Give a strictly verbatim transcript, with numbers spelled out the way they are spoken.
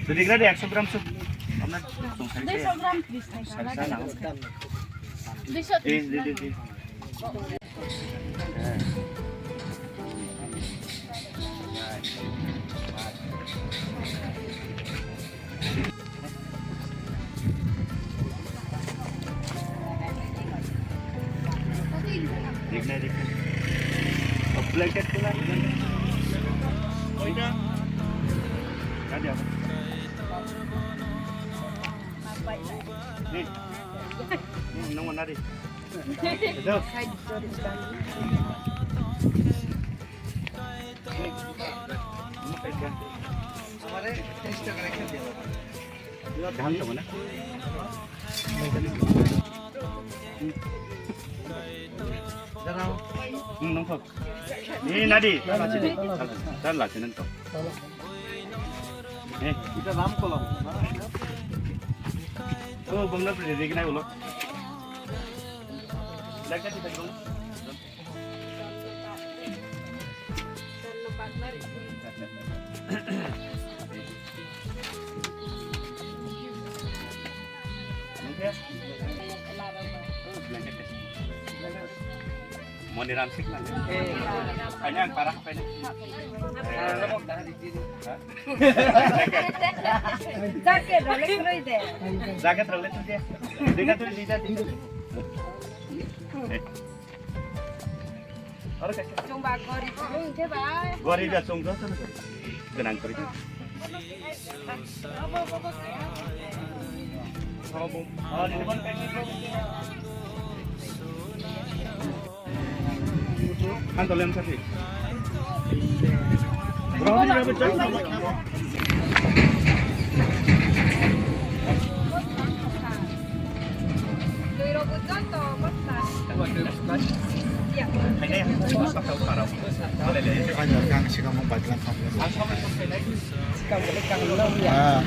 Jadi kira di ekso gram sup. Duiso gram tris taka. Duiso tris taka. देखना है, देखना है। अब blanket को ना। कोई ना। क्या दिया? नहीं। नहीं, नंबर ना दे। धान तो बना। Hmm, nung thok. Ni nadi, tala sini. Tala sini nung thok. Eh, kita ram kolam. Oh, bangla pwede dek nai ulo. Lagi kita dong. Moni ram sik lang. Kanya ang para apa ini? Jacket role tu de. Jacket role tu de. Dega tu dega tu. Aro kaisa. Chwngba gorib wngkhe bai. Gorib ya chwng joto no gorib. Gwnang kwrwi. Ang tolem sakhi. Ang sikamung bajlang khamle. Ah,